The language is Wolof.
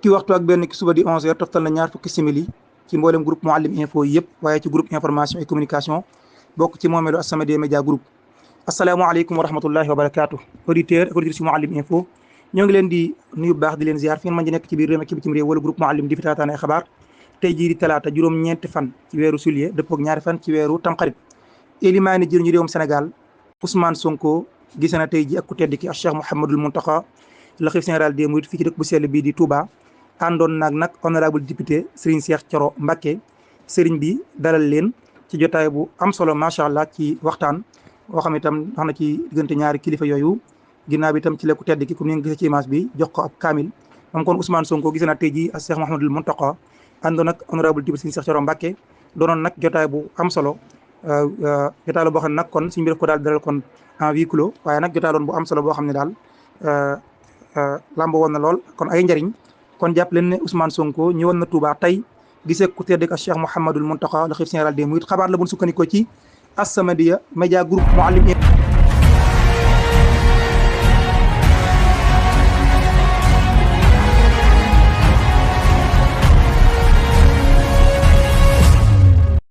fukki waxtu ak benn ki suba di 11h toftal na ñaar fukki simili ci mboolem groupe Mouhalim info yëpp waaye ci groupe information et communication bokk ci moomeelu As-Samadiyya Média Group. asalaamaaleykum wa rahmatullahi wa barakaatu auditeurs et auditrices Mouhalim info ñoo ngi leen di nuyu baax di leen ziar fi ngeen mën di nekk ci biir réew mi ak ci bitim réew wala groupe Mouhalim di fi taataan ay xabaar tey jii di talaata juróom-ñeenti fan ci weeru juillet dëppoo ak ñaari fan ci weeru tamxarit. élimaani jëriñu réewum Sénégal Ousmane Sonko gise na tey ji ak ku tedd ki Cheikh Mouhamadoul Mountakha le khalife général des mourides fii ci dëkk bu sell bii di Touba àndoon nag honorable député Serigne Cheikh Thioro Mbacké Serigne bi dalal leen ci jotaay bu am solo macha allah ci waxtaan boo xam itam wax na ci diggante ñaari kilifa yooyu ginnaaw bi itam ci la ku tedd ki comme ni nga gisee ci image bi jox ko ab kaamil moom kon Ousmane Sonko gise na tey ji ak Cheikh Mouhamadoul Mountakha àndoon ak honorable député Serigne Cheikh Thioro Mbacké doonoon nag jotaay bu am solo jotaay la boo xam ne nag kon suñu bi def ko daal dalal kon en huis clos waaye nag jotaay doon bu am solo boo xam ne daal lamb woon na lool kon ay njëriñ kon jàpp leen ne Ousmane Sonko ñëwoon na Touba tey gisee ku tedd ak Cheikh Mouhamadoul Mountakha le khalife général des mourides xabaar la bu ñu sukkandikoo ci As-Samadiyya Média Group Mouhalim